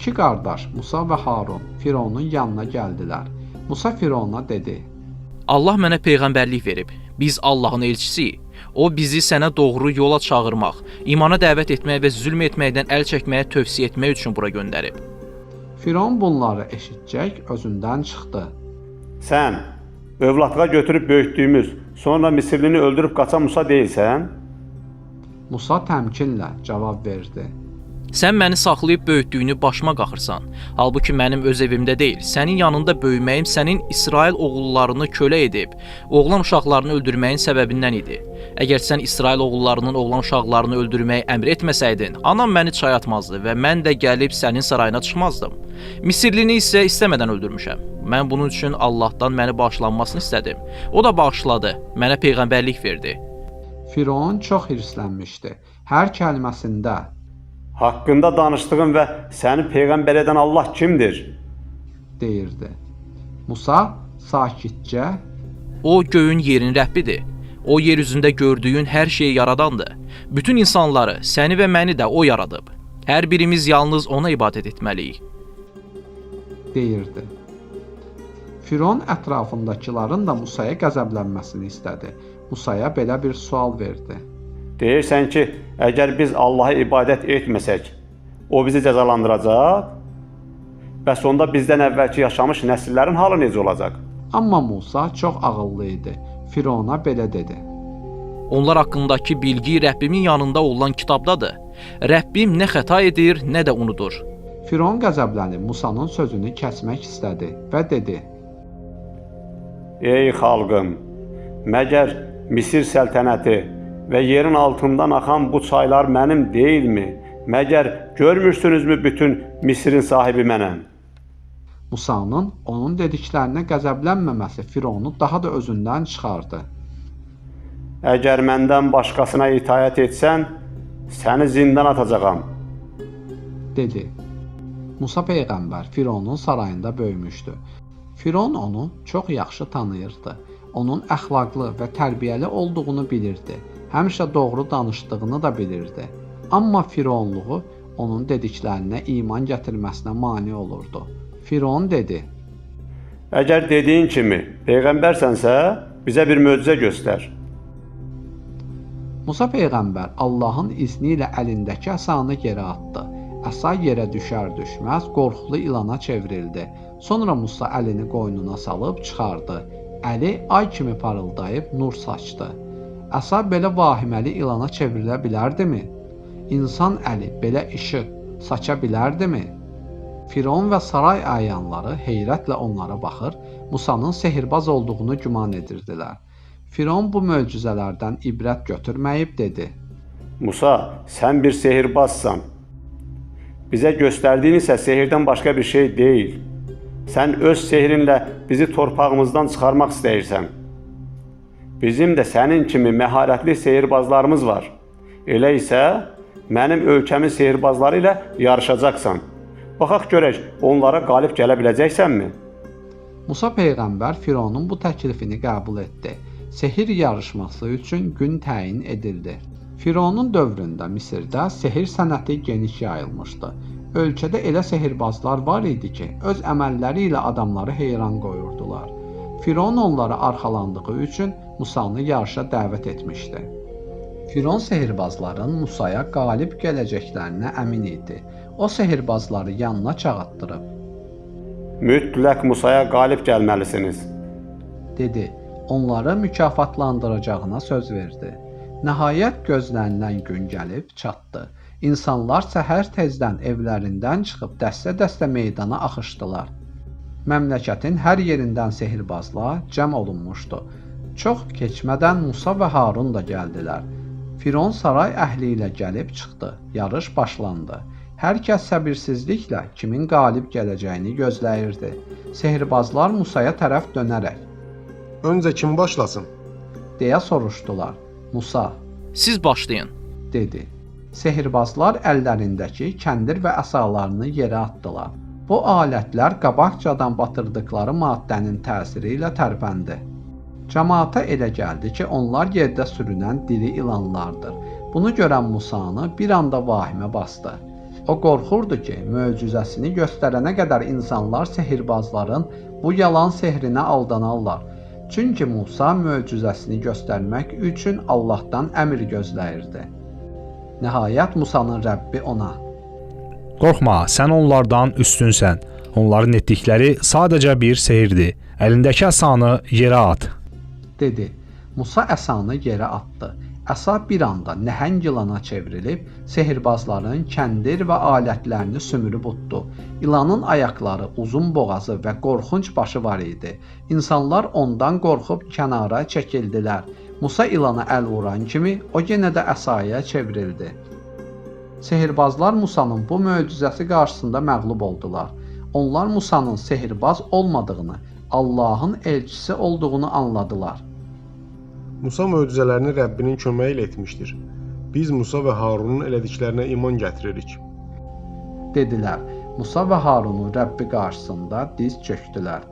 İki qardaş Musa və Harun Fironun yanına gəldilər. Musa Firona dedi: Allah mənə peyğəmbərlik verib. Biz Allahın elçisiyik. O bizi sənə doğru yola çağırmaq, imana dəvət etmək və zülm etməkdən əl çəkməyə tövsiyə etmək üçün bura göndərib. Firon bunları eşitcək özündən çıxdı. Sən övladlığa götürüb böyütdüyümüz, sonra Misirlini öldürüb qaçan Musa deyilsən? Musa təmkinlə cavab verdi. Sən məni saxlayıb böyütdüyünü başıma qaxırsan. Halbuki mənim öz evimdə deyil, sənin yanında böyüməyim sənin İsrail oğullarını kölə edib, oğlan uşaqlarını öldürməyin səbəbindən idi. Əgər sən İsrail oğullarının oğlan uşaqlarını öldürməyi əmr etməsəydin, anam məni çaya atmazdı və mən də gəlib sənin sarayına çıxmazdım. Misirlini isə istəmədən öldürmüşəm. Mən bunun üçün Allahdan məni bağışlanmasını istədim. O da bağışladı, mənə peyğəmbərlik verdi. Firon çox hirslənmişdi. Hər kəlməsində Haqqında danışdığın və səni peyğəmbər edən Allah kimdir? deyirdi. Musa sakitcə O göyün yerin Rəbbidir. O yer üzündə gördüyün hər şeyi yaradandır. Bütün insanları, səni və məni də o yaradıb. Hər birimiz yalnız ona ibadət etməliyik. deyirdi. Firon ətrafındakıların da Musaya qəzəblənməsini istədi. Musaya belə bir sual verdi. Deyirsən ki, əgər biz Allaha ibadət etməsək, o bizi cəzalandıracaq? Bəs onda bizdən əvvəlki yaşamış nəsillərin halı necə olacaq? Amma Musa çox ağıllı idi. Firona belə dedi: Onlar haqqındakı bilgi Rəbbimin yanında olan kitabdadır. Rəbbim nə xəta edir, nə də unudur. Firon qəzəblənib Musanın sözünü kəsmək istədi və dedi: Ey xalqım, məgər Misir səltənəti və yerin altından axan bu çaylar mənim deyilmi? Məgər görmürsünüzmü bütün Misirin sahibi mənəm? Musanın onun dediklərinə qəzəblənməməsi Fironu daha da özündən çıxardı. Əgər məndən başqasına itaət etsən, səni zindan atacağam. Dedi. Musa peyğəmbər Fironun sarayında böyümüşdü. Firon onu çox yaxşı tanıyırdı. Onun əxlaqlı və tərbiyəli olduğunu bilirdi. Həmişə doğru danışdığını da bilirdi. Amma Fironluğu onun dediklərinə iman gətirməsinə mane olurdu. Firon dedi: Əgər dediyin kimi peyğəmbərsənsə, bizə bir möcüzə göstər. Musa peyğəmbər Allahın izni ilə əlindəki əsanı yerə atdı. Əsa yerə düşər-düşməz qorxulu ilana çevrildi. Sonra Musa əlini qoynuna salıb çıxardı. Əli ay kimi parıldayıb nur saçdı. Əsa belə vahiməli ilana çevrilə bilərdimi? İnsan əli belə işıq saça bilərdimi? Firon və saray əyanları heyrətlə onlara baxır, Musanın sehirbaz olduğunu güman edirdilər. Firon bu möcüzələrdən ibrət götürməyib dedi: Musa, sən bir sehirbazsan. Bizə göstərdiyin isə sehirdən başqa bir şey deyil. Sən öz sehrinlə bizi torpağımızdan çıxarmaq istəyirsən. Bizim də sənin kimi məharətli sehirbazlarımız var. Elə isə mənim ölkəmin sehirbazları ilə yarışacaqsan. Baxaq görək, onlara qalib gələ biləcəksənmi? Musa peyğəmbər Fironun bu təklifini qəbul etdi. Sehir yarışması üçün gün təyin edildi. Fironun dövründə Misirdə sehir sənəti geniş yayılmışdı. Ölkədə elə sehirbazlar var idi ki, öz əməlləri ilə adamları heyran qoyurdular. Firon onlara arxalandığı üçün Musanı yarışa dəvət etmişdi. Firon sehirbazların Musaya qalib gələcəklərinə əmin idi. O sehirbazları yanına çağırtdırıb Mütləq Musaya qalib gəlməlisiniz. dedi. Onları mükafatlandıracağına söz verdi. Nəhayət gözlənilən gün gəlib çatdı. İnsanlar səhər tezdən evlərindən çıxıb dəstə-dəstə meydana axışdılar. Məmləkətin hər yerindən sehirbazlar cəm olunmuşdu. Çox keçmədən Musa və Harun da gəldilər. Firon saray əhli ilə gəlib çıxdı. Yarış başlandı. Hər kəs səbirsizliklə kimin qalib gələcəyini gözləyirdi. Sehirbazlar Musaya tərəf dönərək Öncə kim başlasın? deyə soruşdular. Musa Siz başlayın. dedi. Sehirbazlar əllərindəki kəndir və əsalarını yerə atdılar. Bu alətlər qabaqcadan batırdıqları maddənin təsiri ilə tərpəndi. Camaata elə gəldi ki, onlar yerdə sürünən diri ilanlardır. Bunu görən Musanı bir anda vahimə basdı. O qorxurdu ki, möcüzəsini göstərənə qədər insanlar sehirbazların bu yalan sehrinə aldanarlar. Çünki Musa möcüzəsini göstərmək üçün Allahdan əmr gözləyirdi. Nəhayət Musanın Rəbbi ona: Qorxma, sən onlardan üstünsən. Onların etdikləri sadəcə bir sehirdir. Əlindəki əsanı yerə at. Dedi. Musa əsanı yerə atdı. Əsa bir anda nəhəng ilana çevrilib sehirbazların kəndir və alətlərini sümürüb utdu. İlanın ayaqları, uzun boğazı və qorxunc başı var idi. İnsanlar ondan qorxub kənara çəkildilər. Musa ilana əl vuran kimi o yenə də əsaya çevrildi. Sehirbazlar Musanın bu möcüzəsi qarşısında məğlub oldular. Onlar Musanın sehirbaz olmadığını, Allahın elçisi olduğunu anladılar. Musa möcüzələrini Rəbbinin köməyi ilə etmişdir. Biz Musa və Harunun elədiklərinə iman gətiririk. Dedilər. Musa və Harunun Rəbbi qarşısında diz çökdülər.